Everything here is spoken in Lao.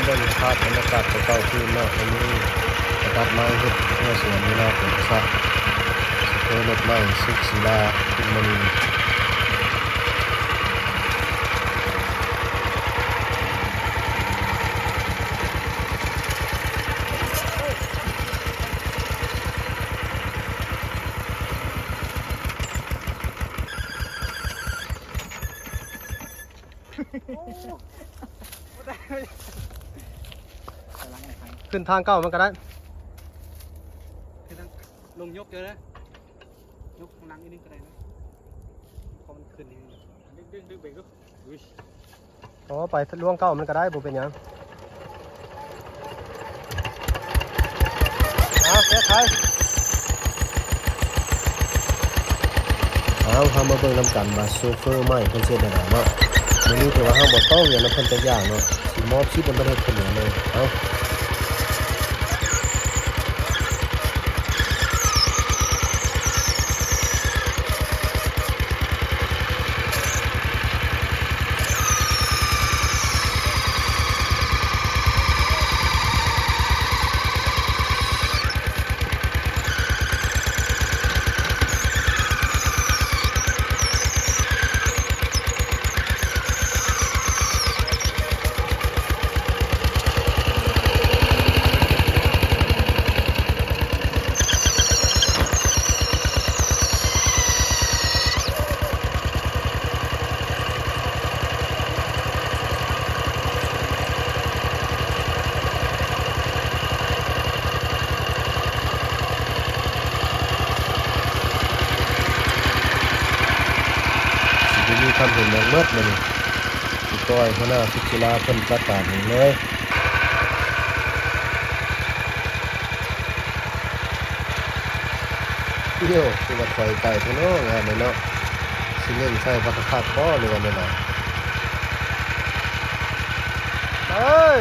ເປັນພາບບັນຍາກາດເກົ່າໆຄືນເນາະ ອັນນີ້ກະຕັດໄມ້ເຮັດຫົວສວນນີ້ເນາະ ເປັນພາສາ ສະເຕີລົດໃໝ່ ສຸກສີລາ ຄຸນມະນີ. ຂຶ້ນທາງເກົ່າມັນກະໄດ້ ຂຶ້ນທາງ ລົງຍົກເດີນະ ຍົກທາງຫຼັງອີກໜຶ່ງກະໄດ້ນະ ເພາະມັນຂຶ້ນນີ້ ດຶງ ດຶງ ດຶງເບຣກດູ. ອໍ ໄປລວງເກົ່າມັນກະໄດ້ ບໍ່ເປັນຫຍັງ. ເອົາ ແກ້ໄຂ. ເອົາ ເຮົາມາເບິ່ງນຳກັນວ່າໂຊເຟີໃໝ່ເພິ່ນຊິເຮັດແນວໃດເນາະ. ມື້ນີ້ຖືວ່າເຮົາບໍ່ຕ້ອງຫຍັງນຳເພິ່ນຈັກຢ່າງເນາະ ຊິມອບຊິດນຳເພິ່ນເຮັດເພິ່ນເລີຍ. ເອົາ. ຊິບໍ່ມີຄຳເຫັນຫຍັງໝົດມື້ນີ້ ຊິປ່ອຍຫົວໜ້າສຸກສີລາເພິ່ນຈັດການເອງເລີຍ. ໂຢ ຄືວ່າຖອຍໄກແທ້ເນາະ ງານນີ້ເນາະ ຊິເລັ່ງໃສ່ບັກຄັກໆບໍ່ ຫຼືວ່າແນວໃດ? ເອີຍ